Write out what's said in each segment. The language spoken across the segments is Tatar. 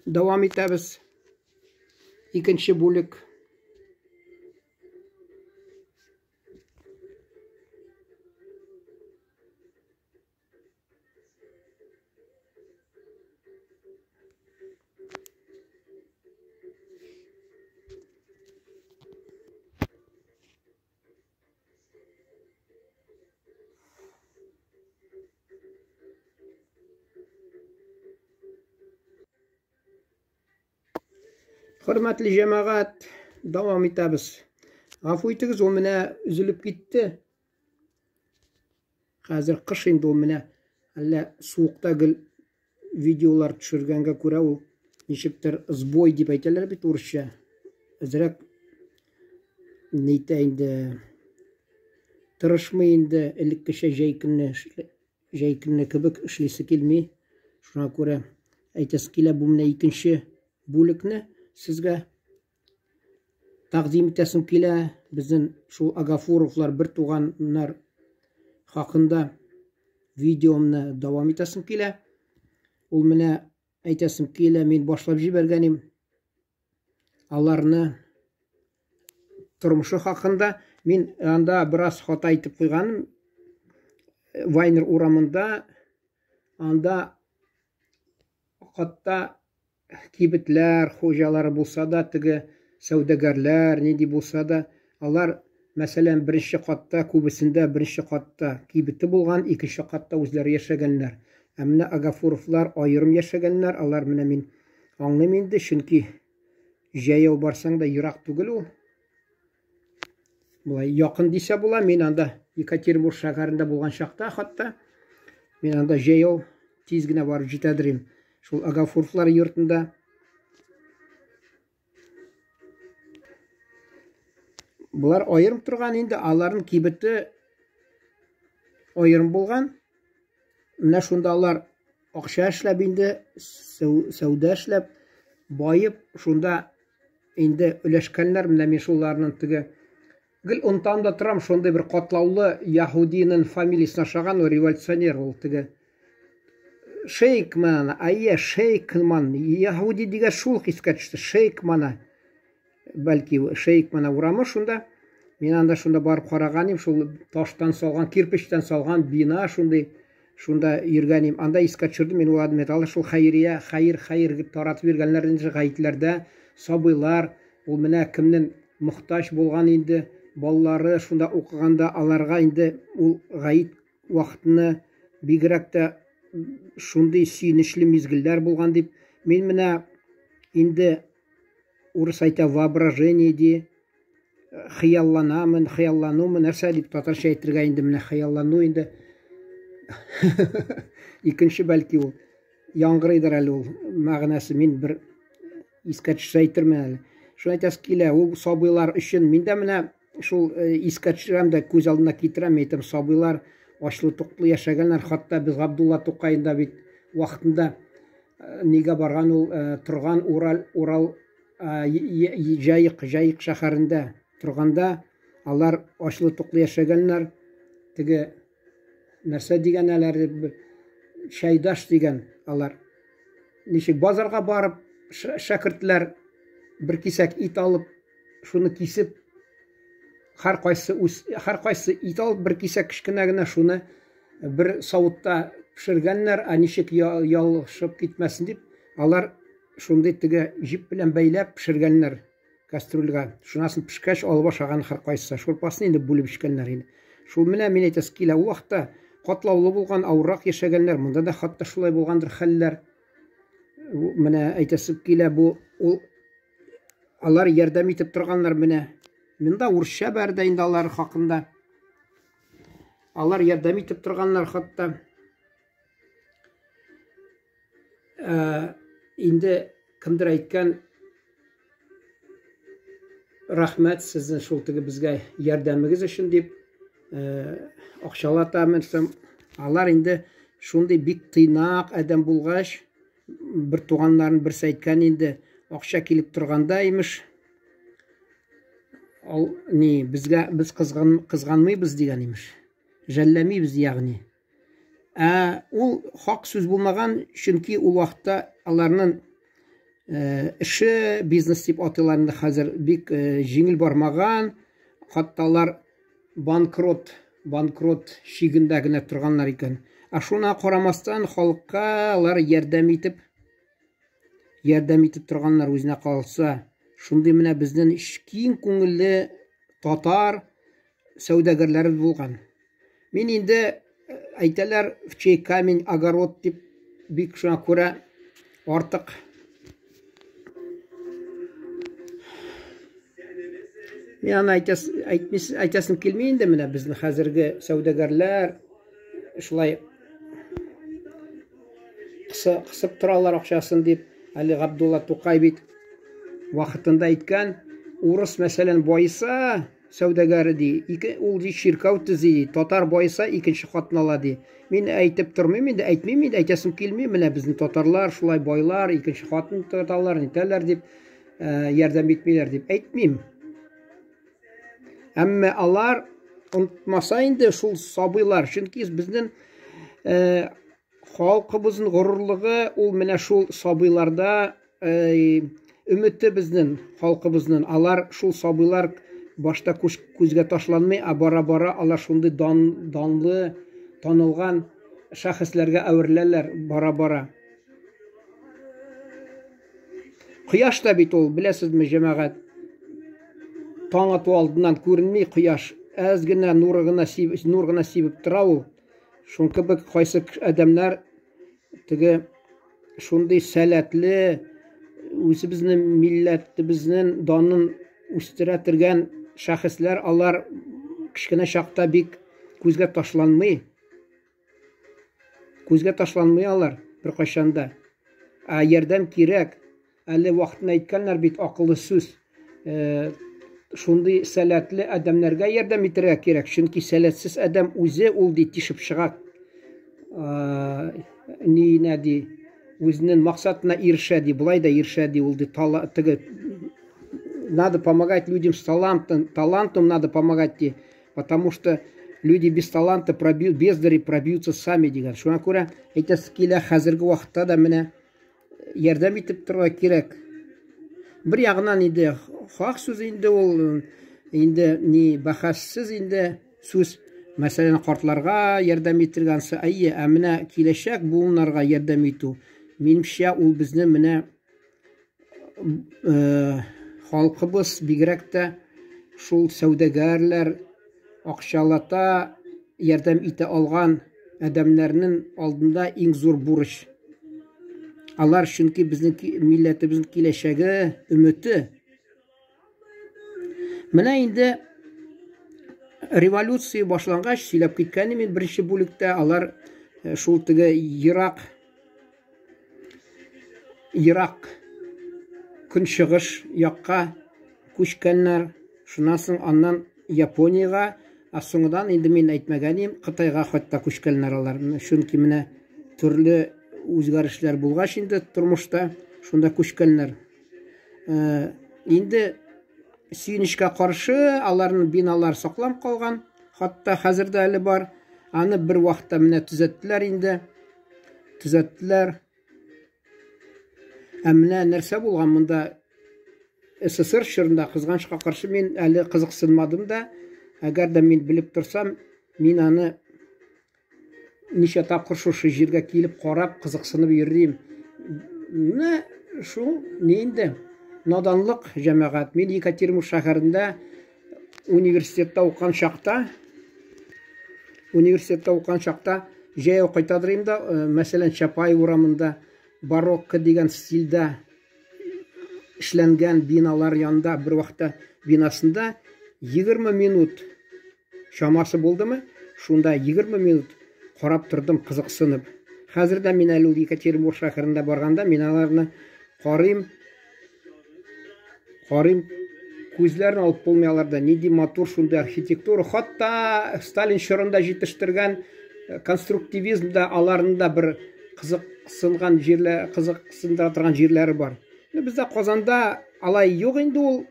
Дәвам итәбез. Икенче бүлек. Хөрмәтле җәмәгать, дәвам итәбез. Гафу итегез, ул менә өзелеп китте. Хәзер кыш инде ул менә әллә суыкта гел видеолар төшергәнгә күрә ул ничектер сбой дип әйтәләр бит урысча. Әзрәк нитә инде тырышмый инде элеккечә җәй көнне җәй көнне кебек эшлисе килми. Шуңа күрә әйтәсе килә, бу менә икенче бүлекне сезгә тәкъдим итәсем килә. Безнең шул Агафуровлар бер туганнар хакында видеомны дәвам итәсем килә. Ул менә әйтәсем килә, мин башлап җибәргәнем. Аларны тормышы хакында мин анда бераз хата әйтеп куйганым. Вайнер урамында анда хатта кибетләр хуҗалары булса да, теге сәүдәгәрләр нинди булса да, алар, мәсәлән, беренче катта, күбесендә беренче катта кибете булган, икенче катта үзләре яшәгәннәр. Ә менә Агафуровлар аерым яшәгәннәр, алар менә мин аңлыйм инде, чөнки җәяү барсаң да ерак түгел ул. Болай якын дисә була. Мин анда Екатеринбург шәһәрендә булган чакта хатта мин анда җәяү тиз генә барып җитәдер идем. Шул Агафуровлар йортында. Болар аерым торган инде, аларның кибете аерым булган. Менә шунда алар акча эшләп инде, сәүдә эшләп, баеп, шунда инде өләшкәннәр. Менә мин шуларның теге гел онтам да торам, шундый бер катлаулы яһудиның фамилиясен ашаган, ул революционер, ул теге Шейкман, әйе, Шейкман, яһуди дигән шул искә төште, Шейкмана. Бәлки Шейкмана урамы шунда. Мин анда шунда барып караган идем, шул таштан салган, кирпечтән салган бина шундый, шунда йөргән идем. Анда искә төшердем, мин ул металлы шул хәйрия, хәер, хәер дип таратып йөргәннәр инде гаетләрдә, сабыйлар, ул менә кемнең мохтаҗ булган инде, балалары шунда укыганда аларга инде ул гаит вакытны бигрәк тә шундый сөенечле мизгелләр булган дип, мин менә инде урыс әйтә воображение ди, хыялланамын, хыялланумы, нәрсә дип татарча әйтергә инде менә хыяллану инде. Икенче бәлки ул яңгырыйдыр әле ул мәгънәсе, мин бер искә төшсә әйтермен әле. Шуны әйтәсе килә, ул сабыйлар өчен мин дә менә шул искә төшерәм дә күз алдына китерәм, әйтәм, сабыйлар ачлы-туклы яшәгәннәр, хатта без Габдулла Тукайында бит вакытында нигә барган ул торган Урал, Урал Җаек, Җаек шәһәрендә торганда алар ачлы-туклы яшәгәннәр. Теге нәрсә дигән алар, чәйдаш дигән алар. Ничек базарга барып шәкертләр бер кисәк ит алып, шуны кисеп, һәркайсы үз, һәркайсы ит алып бер кисәк кечкенә генә шуны бер савытта пешергәннәр, ә ничек ялышып китмәсен дип, алар шундый теге җип белән бәйләп пешергәннәр кастрюльгә. Шунасын пешкәч алып ашаган һәркайсы. Шурпасын инде бүлеп эчкәннәр инде. Шул менә мин әйтәсе килә, ул вакытта катлаулы булган, авыррак яшәгәннәр, монда да хатта шулай булгандыр хәлләр. Менә әйтәсе килә, бу ул алар ярдәм итеп торганнар менә. Монда урысча бар да инде алар хакында. Алар ярдәм итеп торганнар хатта. Ә, инде кемдер әйткән, рәхмәт сезнең шул теге безгә ярдәмегез өчен дип, акчалата менсем. Алар инде шундый бик тыйнак адәм булгач, бер туганнарын берсе әйткән инде, акча килеп торганда имеш, ал ни безгә без кызган кызганмыйбыз дигән имеш. Жәлләмибез ягъни. Ә ул хак сүз булмаган, чөнки ул вакытта аларның Эше, бизнес дип атыйлар инде хәзер, бик җиңел бармаган. Хатта алар банкрот, банкрот чигендә генә торганнар икән. Ә шуна карамастан, халыкка алар ярдәм итеп, ярдәм итеп торганнар үзенә калса. Шундый менә безнең киң күңелле татар сәүдәгәрләре булган. Мин инде әйтәләр, в чей камень огород дип, бик шуңа күрә артык Мин аны әйтәс, әйтмис, әйтәсем килми инде менә безнең хәзерге сәүдәгәрләр шулай кысып торалар акчасын дип. Әле Габдулла Тукай бит вакытында әйткән, урыс мәсәлән байыса, сәүдәгәре ди, ике, ул ди чиркәү төзи ди, татар байыса икенче хатын ала ди. Мин әйтеп тормыйм инде, әйтмим инде, әйтәсем килми, менә безнең татарлар шулай байлар, икенче хатын тоталар, нитәләр дип, ярдәм итмиләр дип әйтмим. Әмма алар онытмаса инде шул сабыйлар, чөнки безнең халкыбызның горурлыгы ул менә шул сабыйларда, өмете безнең халкыбызның. Алар шул сабыйлар башта күзгә ташланмый, ә бара-бара алар шундый дан, данлы, танылган шәхесләргә әвереләләр бара-бара. Кояш та бит ул, беләсезме, җәмәгать, таң ату алдыннан күренми кояш, әз генә нуры гына нур гына сибеп тора ул. Шул кебек кайсы адәмнәр теге шундый сәләтле, үзебезнең милләтебезнең данын үстерә торган шәхесләр, алар кечкенә чакта бик күзгә ташланмый. Күзгә ташланмый алар беркайчан да. Ә ярдәм кирәк. Әле вакытында әйткәннәр бит акыллы сүз. Шундый сәләтле адәмнәргә ярдәм итәргә кирәк, чөнки сәләтсез адәм үзе ул ди тишеп чыга. Ниенә ди, үзенең максатына ирешә ди, болай да ирешә ди ул ди, теге надо помогать людям с талантом, талантом надо помогать ди, потому что люди без таланта пробьют, бездари пробьются сами дигән. Шуңа күрә әйтәсе килә, хәзерге вакытта да менә ярдәм итеп торырга кирәк. Бер ягыннан инде хак сүз инде ул, инде ни бәхәссез инде сүз, мәсәлән, картларга ярдәм итергә ансы, әйе, ә менә киләчәк буыннарга ярдәм итү, минемчә, ул безне менә халкыбыз бигрәк тә шул сәүдәгәрләр акчалата ярдәм итә алган адәмнәрнең алдында иң зур бурыч. Алар чөнки безнең милләтебезнең киләчәге, өмете. Менә инде революция башлангач, сөйләп киткән мин беренче бүлектә, алар шул теге ерак ерак көнчыгыш якка күчкәннәр. Шуннан соң аннан Япониягә, ә соңыннан инде мин әйтмәгән идем, Кытайга хәтта күчкәннәр алар. Чөнки менә төрле үзгәрешләр булгач инде тормышта шунда күчкәннәр. Инде сөенечкә каршы, аларның биналар сакланып калган, хәтта хәзер дә әле бар. Аны бер вакытта менә төзәттеләр инде. Төзәттеләр. Ә менә нәрсә булган монда СССР чорында, кызганычка каршы, мин әле кызыксынмадым да. Әгәр дә мин белеп торсам, мин аны ничә тапкыр шушы җиргә килеп карап, кызыксынып йөрим. Менә шул ни инде наданлык, җәмәгать. Мин Екатеринбург шәһәрендә университетта укыган чакта, университетта укыган чакта җәяү кайтадыр инде, мәсәлән, Чапаев урамында барокко дигән стильдә эшләнгән биналар янында бер вакытта бинасында 20 минут чамасы булдымы, шунда 20 минут карап тордым, кызыксынып. Хәзер дә мин әле ул Екатеринбург шәһәрендә барганда мин аларны карыйм, карыйм, күзләрен алып булмый аларда. Нинди матур шундый архитектура. Хатта Сталин чорында җитештергән конструктивизм да аларның да бер кызыксынган җирләр, кызыксындыра торган җирләре бар. Бездә Казанда алай юк инде ул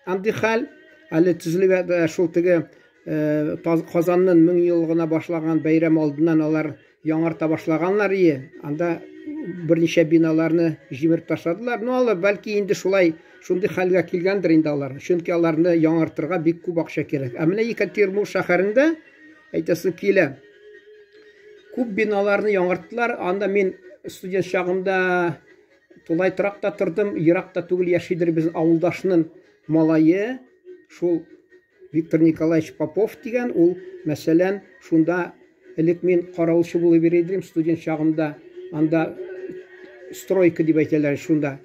андый хәл. Әле төзелеп шул теге Казанның 1000 еллыгына башлаган бәйрәм алдыннан алар яңарта башлаганнар ие. Анда Берничә биналарны җимереп ташладылар. Ну, алар бәлки инде шулай шундый хәлгә килгәндер инде алар. Чөнки аларны яңартырга бик күп акча кирәк. Ә менә Екатеринбург шәһәрендә әйтәсем килә. Күп биналарны яңарттылар. Анда мин студент чагымда тулай торакта тордым. Ерак та түгел яшидер безнең авылдашның малае. Шул Виктор Николаевич Попов дигән, ул, мәсәлән, шунда элек мин каравылчы булып йөри идем студент чагымда, анда стройка дип әйтәләр шунда.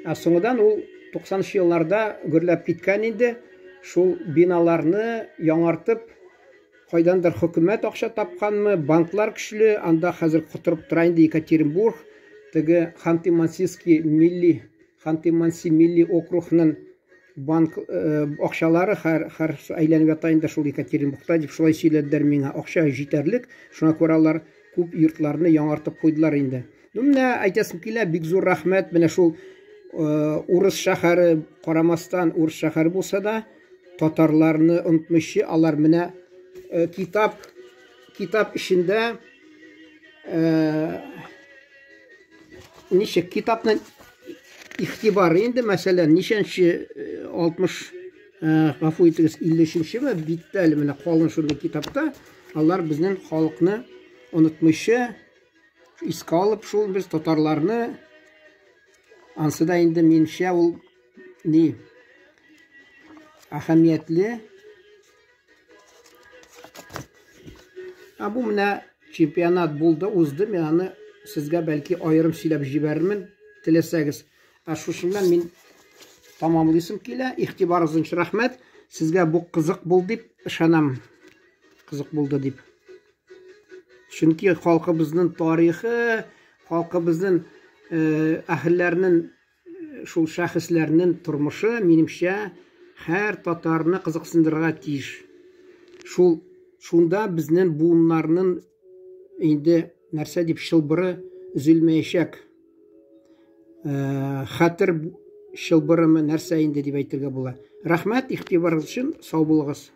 Ә соңыдан ул 90 елларда гөрләп киткән инде, шул биналарны яңартып, кайдандыр хөкүмәт акча тапканмы, банклар көчле, анда хәзер котырып тора инде Екатеринбург, теге Ханты-Мансийский милли, Ханты-Манси милли округның банк акчалары һәр һәр әйләнеп ята инде шул Екатеринбургта дип шулай сөйләделәр миңа. Акча җитәрлек, шуңа күрә алар күп йортларны яңартып куйдылар инде. Ну, менә әйтәсем килә, бик зур рәхмәт менә шул урыс шәһәре карамастан, урыс шәһәре булса да, татарларны онытмыйча, алар менә китап китап эчендә ничек китапны игътибары инде, мәсәлән, ничәнче 60 гафу итегез, 53нчеме биттә әле менә калын шундый китапта алар безнең халыкны онытмыйча искә алып шул без татарларны ансы да инде минемчә ул ни әһәмиятле. Ә бу менә чемпионат булды, узды. Мин аны сезгә бәлки аерым сөйләп җибәрермен, теләсәгез. Ә шушыннан мин тамамлыйсым килә. Игътибарыгыз өчен рәхмәт. Сезгә бу кызык булды дип ышанам. Кызык булды дип. Чөнки халкыбызның тарихы, халкыбызның әһелләренең Шул шәхесләрнең тормышы, минемчә, һәр татарны кызыксындырырга тиеш. Шул шунда безнең буыннарның инде нәрсә дип чылбыры өзелмәячәк. Хәтер чылбырымы нәрсә инде дип әйтергә була. Рәхмәт игътибарыгыз өчен, сау булыгыз.